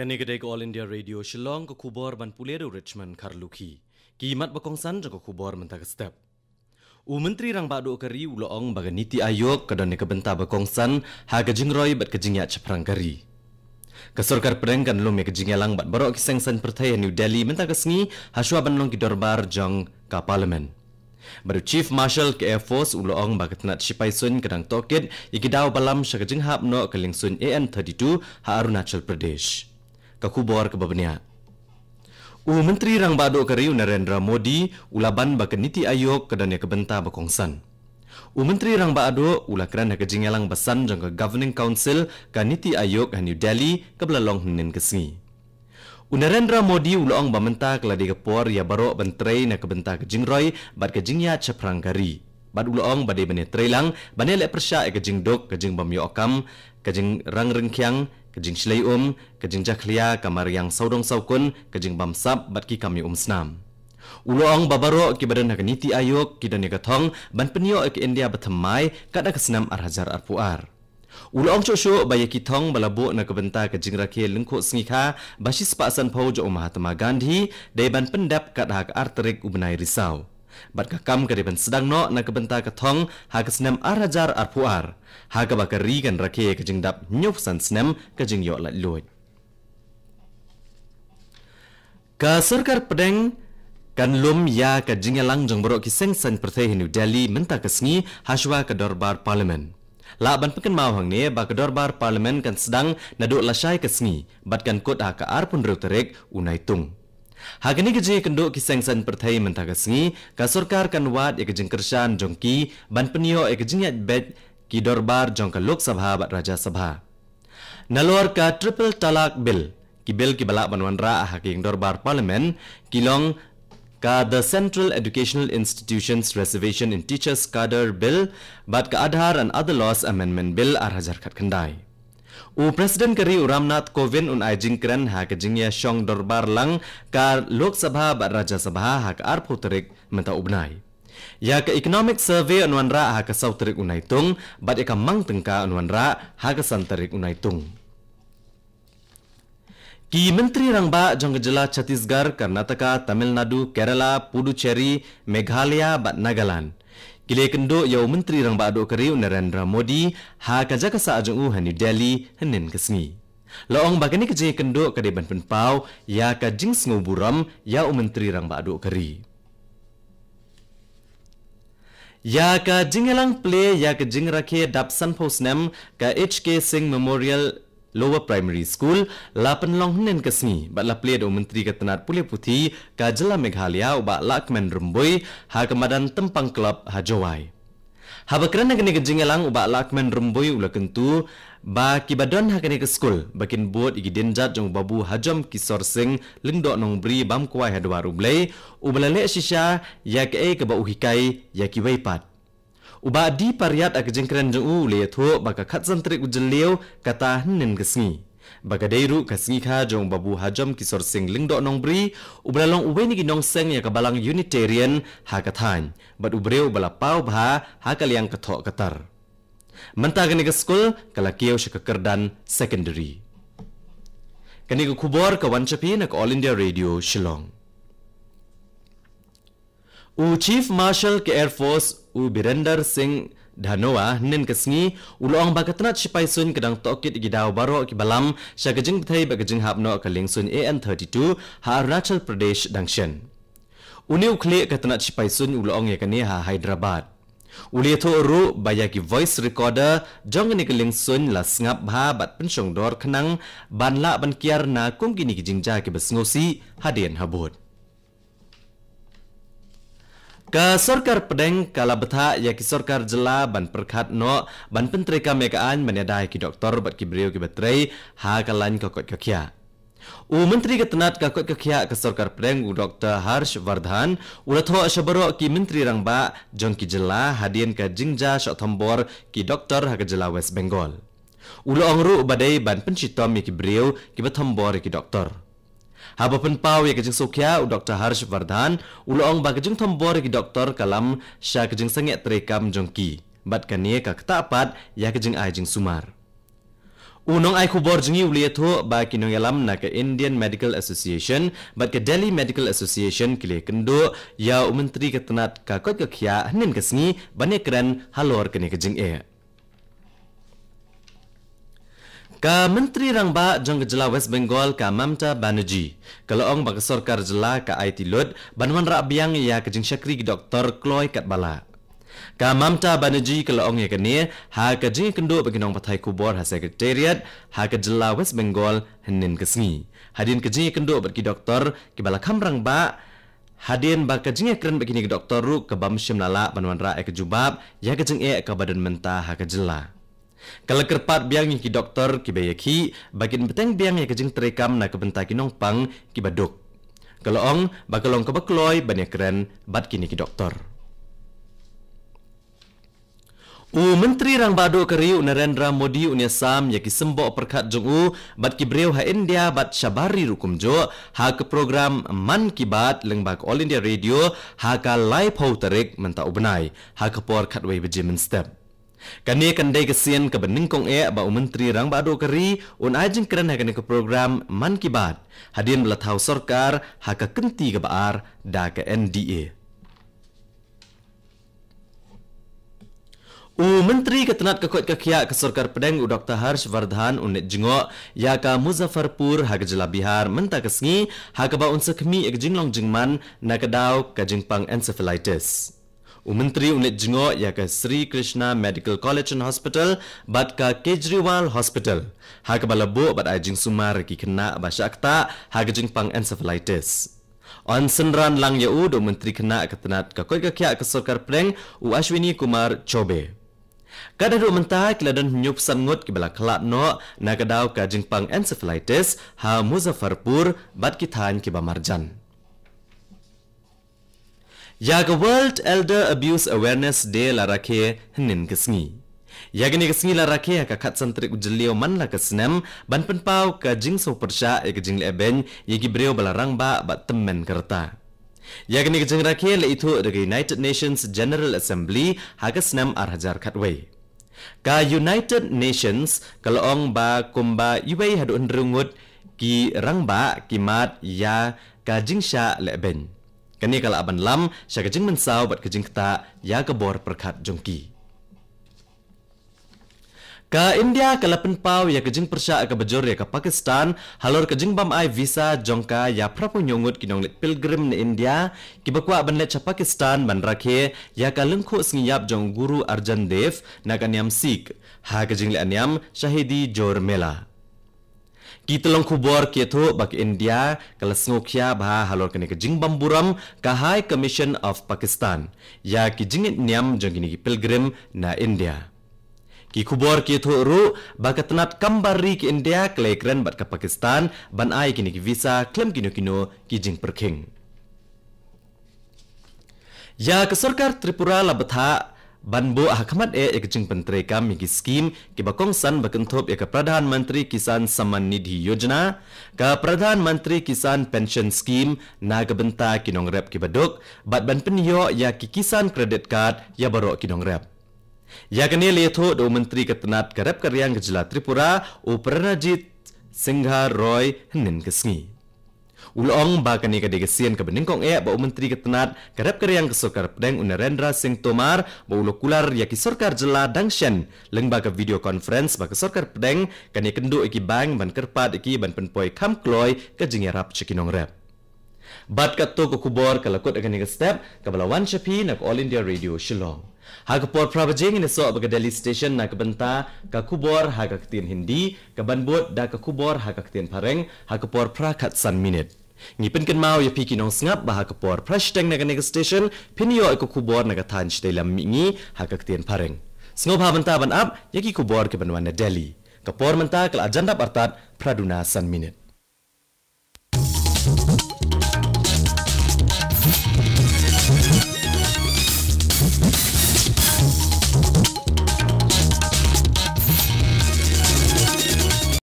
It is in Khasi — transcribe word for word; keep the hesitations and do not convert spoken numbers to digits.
Kane ka dei ka All India Radio Shillong, ka khubor ban pule da u Richmond Kharlukhi. Ki mat ba kongsan jong ka khubor mynta ka step. U Myntri Rangbah Duh ka ri u la ong ba ka NITI Aayog ka don ïa ka bynta ba kongsan ha ka jingroi bad ka jingïaid shaphrang ka ri. Ka sorkar pdeng kan lum ïa ka jingïalang bad baroh ki seng saiñ pyrthei ha New Delhi mynta ka sngi, ha shuwa ban long ki dorbar jong ka Parliament. Bad u Chief Marshal ka Air Force u la ong ba ka tnat shipai suiñ ka dang tohkit ïa ki daw ba lam sha ka jinghap noh ka liengsuiñ A N thirty-two ha Arunachal Pradesh. Ka khubor kaba bniah. U Myntri Rangbah Duh ka ri u Narendra Modi u la ban ba ka NITI Aayog ka don ïa ka bynta ba kongsan. U Myntri Rangbah Duh u la kren ha ka jingïalang ba san jong ka Governing Council ka NITI Aayog ha New Delhi kaba la long hynnin ka sngi. U Narendra Modi u la ong ba mynta ka la dei ka por ïa baroh ban trei na ka bynta ka jingroi bad ka jingïaid shaphrang ka ri. Bad u la ong ba dei ban ïa trei lang ban ïaleh pyrshah ïa ka jingduk, ka jingbym ïoh kam, ka jingrang ryngkhiang, ka jingshlei um, ka jingjakhlia, ka mariang sawdong sawkun, ka jingbamsap bad ki kam ïa umsnam. U la ong ba baroh kiba don ha ka NITI Aayog ki don ïa ka thong ban pynïoh ïa ka India bathymmai katba ka snem ar hajar arphew ar. U la ong shuh shuh ba ïa ki thong ba la buh na ka bynta ka jingrakhe lyngkhuh sngi kha ba shispah sanphew jong u Mahatma Gandhi dei ban pyndep katba ha ka ar tarik u bnai Risaw. Bad ka kam ka dei ban sdang noh na ka bynta ka thong ha ka snem ar hajar arphew ar, ha kaba ka ri kan rakhe ka jingdap hynñiewphew san snem ka jingïoh laitluid. Ka sorkar pdeng kan lum ïa ka jingïalang jong baroh ki seng saiñ pyrthei ha New Delhi mynta ka sngi, ha shuwa ka dorbar Parliament. Lah ban pynkynmaw hangne ba ka dorbar Parliament kan sdang naduh lashai ka sngi bad kan kut ha ka arphew hynriew tarik u Naitung. Ha kane ka jingïakynduh ki seng saiñ pyrthei mynta ka sngi, ka sorkar kan wad ïa ka jingkyrshan jong ki ban pynïoh ïa ka jingïaid beit ki dorbar jong ka Lok Sabha bad Rajya Sabha. Nalor ka Triple Talaq Bill, ki bill kiba lah ban wanrah ha ka ïing dorbar Parliament ki long ka The Central Educational Institutions Reservation in Teachers Cadre Bill bad ka Aadhaar and Other Laws Amendment Bill ar hajar khatkhyndai. U President ka ri u Ramnath Kovind un ai jingkren ha ka jingïashong dorbar lang ka Lok Sabha bad Rajya Sabha ha ka arphew tarik mynta u bnai. Ïa ka Economic Survey yn wanrah ha ka saw tarik u Naitung bad ïa ka mang tyngka yn wanrah ha ka san tarik u Naitung. Ki Myntri Rangbah jong ka jylla Chhattisgarh, Karnataka, Tamil Nadu, Kerala, Puducherry, Meghalaya bad Nagaland ki la ïakynduh ïa u Myntri Rangbah Duh ka ri u Narendra Modi ha ka jaka sah jong u ha New Delhi hynnin ka sngi. La ong ba kane ka jingïakynduh ka dei ban pynpaw ïa ka jingsngewburom ïa u Myntri Rangbah Duh ka ri. Ïa ka jingïalang plie ïa ka jingrakhe dap sanphew snem ka H K Singh Memorial Lower Primary School la pynlong hynnin ka sngi bad la plie da u Myntri ka tnat pule puthi ka jylla Meghalaya u Bah Lahkmen Rymbui ha ka madan Tympang Club ha Jowai. Haba kren ha kane ka jingïalang u Bah Lahkmen Rymbui u la kyntu ba kiba don ha kane ka skul ba kin bud ïa ki dienjat jong u Babu Hajom Kishore Singh Lyngdoh Nongbri bam kwai ha dwar U Blei uba la leh shisha ïa kaei kaba u hikai ïa kiwei pat. U Bah D Pariat ha ka jingkren jong u u la ïathuh ba ka khatsan tarik u Jylliew kata hynnin ka sngi ba ka dei ruh ka sngi kha jong u Babu Hajom Kishore Singh Lyngdoh Nongbri uba la long uwei na ki nongseng ïa ka Balang Unitarian ha ka thaiñ bad u briew uba la paw bha ha ka liang ka thoh ka tar. Mynta kane ka skul ka la kiew sha ka kyrdan secondary. Kane ka khubor ka wan sha phi na ka All India Radio Shillong. U Chief Marshal ka Air Force u Birender Singh Dhanoa hynnin ka sngi u la ong ba ka tnat shipai suiñ ka dang tohkit ïa ki daw baroh kiba lam sha ka jingbthei bad ka jinghap noh ka liengsuiñ A N thirty-two ha Arunachal Pradesh dang shen. Une u khlieh ka tnat shipai suiñ u la ong ïa kane ha Hyderabad. U la ïathuh ruh ba ïa ki voice recorder jong kane ka liengsuiñ la sngap bha bad pynshongdor khnang ban lah ban kiar na kum kine ki jingjia kiba sngewsih hadien habud. Ka sorkar pdeng ka la bthah ïa ki sorkar jylla ban pyrkhat noh ban pyntreikam ïa ka aiñ ban ïada ïa ki doktor bad ki briew kiba trei ha ka lain ka koit ka khiah. U Myntri ka tnat ka koit ka khiah ka sorkar pdeng u Doktor Harsh Vardhan u la thoh sha baroh ki Myntri Rangbah jong ki jylla hadien ka jingjia shoh thombor ki doktor ha ka jylla West Bengal. U la ong ruh ba dei ban pynshitom ïa ki briew kiba thombor ïa ki doktor. Haba pynpaw ïa ka jingsngewkhia u Doktor Harsh Vardhan u la ong ba ka jingthombor ïa ki doktor ka lam sha ka jingsangeh treikam jong ki bad kane ka ktah pat ïa ka jingai jingsumar. U nongai khubor jong ngi u la ïathuh ba ki nongïalam na ka Indian Medical Association bad ka Delhi Medical Association ki la ïakynduh ïa u Myntri ka tnat ka koit ka khiah hynnin ka sngi ban ïakren halor kane ka jingeh. Ka Myntri Rangbah jong ka jylla West Bengal, ka Mamata Banerjee, ka la ong ba ka sorkar jylla ka aiti lut ban wanrah biang ïa ka jingshakri ki doktor kloi katba lah. Ka Mamata Banerjee ka la ong ïa kane ha ka jingïakynduh bad ki nongpathai khubor ha Secretariat ha ka jylla West Bengal hynnin ka sngi, hadien ka jingïakynduh bad ki doktor kiba la kham rangbah, hadien ba ka jingïakren bad kine ki doktor ruh ka bym shym la lah ban wanrah ïa ka jubab ïa ka jingeh kaba don mynta ha ka jylla. Ka la kyrpad biang ïa ki doktor kiba ïakhih ba kin bteng biang ïa ka jingtreikam na ka bynta ki nongpang kiba duk. Ka la ong ba ka long kaba kloi ban ïakren bad kine ki doktor. U Myntri Rangbah Duh ka ri u Narendra Modi un ïasam ïa ki symboh pyrkhat jong u bad ki briew ha India bad shabar ri ruh kumjuh ha ka program Mann Ki Baat lyngba ka All India Radio ha ka laiphew tarik mynta u bnai ha ka por khatwei baje mynstep. Kane kan dei ka sien kaba nyngkong eh ba u Myntri Rangbah Duh ka ri un ai jingkren ha kane ka program Mann Ki Baat hadien ba la thaw sorkar ha ka kynti kaba ar da ka N D A. U Myntri ka tnat ka koit ka khiah ka sorkar pdeng, u Doktor Harsh Vardhan, un leit jngoh ïa ka Muzaffarpur ha ka jylla Bihar mynta ka sngi, ha kaba un sa khmih ïa ka jinglong jingman na ka daw ka jingpang encephalitis. U Myntri un leit jngoh ïa ka Sri Krishna Medical College and Hospital bad ka Kejriwal Hospital, ha kaba la buh bad ai jingsumar ïa ki khynnah ba shah ktah ha ka jingpang encephalitis. Yn synran lang ïa u da u Myntri khynnah ka tnat ka koit ka khiah ka sorkar pdeng, u Ashwini Kumar Choube. Kat haduh mynta ki la don hynñiewphew san ngut kiba la khlad noh na ka daw ka jingpang encephalitis ha Muzaffarpur bad ki thaiñ kiba marjan. Ïa ka World Elder Abuse Awareness Day la rakhe hynnin ka sngi. Ïa kane ka sngi la rakhe ha ka khatsan tarik u Jylliew man la ka snem ban pynpaw ka jingsngewpyrshah ïa ka jinglehbeiñ ïa ki briew ba la rangbah bad tymmen ka rta. Ïa kane ka jingrakhe la ithuh da ka United Nations General Assembly ha ka snem ar hajar khatwei. Ka United Nations ka la ong ba kumba iwei haduh hynriew ngut ki rangbah ki mad ïa ka jingshah lehbeiñ. Kane ka lah ban lam sha ka jingmynsaw bad ka jingktah ïa ka bor pyrkhat jong ki. Ka India ka la pynpaw ïa ka jingpyrshah kaba jur ïa ka Pakistan halor ka jingbym ai visa jong ka ïa phraphew hynñiew ngut ki nongleit pilgrim na India kiba kwah ban leit sha Pakistan ban rakhe ïa ka lyngkhuh sngi ïap jong u Guru Arjan Dev na ka niam Sikh ha ka jingleh niam Shahidi Jhor Mela. Ki tyllong khubor ki ïathuh ba ka India ka la sngewkhia bha halor kane ka jingbymburom ka High Commission of Pakistan ïa ki jingngeit niam jong kine ki pilgrim na India. Ki khubor ki ïathuh ruh ba ka tnat kam bar ri ka India ka la ïakren bad ka Pakistan ban ai kine ki visa khlem kino kino ki jingpyrkhing. Ïa ka sorkar Tripura la bthah ban buh ha khmat eh ïa ka jingpyntreikam ïa ki skim kiba kongsan ba kynthup ïa ka Pradhan Mantri Kisan Samman Nidhi Yojana, ka Pradhan Mantri Kisan Pension Scheme na ka bynta ki nongrep kiba duk, bad ban pynïoh ïa ki Kisan Credit Card ïa baroh ki nongrep. Ïa kane la ïathuh da u Myntri ka tnat ka rep ka riang ka jylla Tripura, u Pranajit Singha Roy, hynnin ka sngi. U la ong ba kane ka dei ka sien kaba nyngkong eh ba u Myntri ka tnat ka rep ka riang ka sorkar pdeng, u Narendra Singh Tomar, ba u la kular ïa ki sorkar jylla dang shen lyngba ka video conference ba ka sorkar pdeng kan ïakynduh ïa ki bank ban kyrpad ïa ki ban pynpoi kham kloi ka jingïarap sha ki nongrep. Bad katto ka khubor ka la kut ha kane ka step kaba la wan sha phi na ka All India Radio Shillong. Ha ka por phra baje ngin ïasoh bad ka Delhi Station na ka bynta ka khubor ha ka ktien Hindi, kaban bud da ka khubor ha ka ktien Phareng ha ka por phra khatsan minit. Ngi pynkynmaw ïa phi ki nongsngap ba ha ka por phra shiteng na kane ka station phin ïoh ïa ka khubor na ka thaiñ shatei lam mihngi ha ka ktien Phareng. Sngewbha mynta ban ap ïa ki khubor kiban wan na Delhi. Ka por mynta ka la jan dap artat phra duna san minit.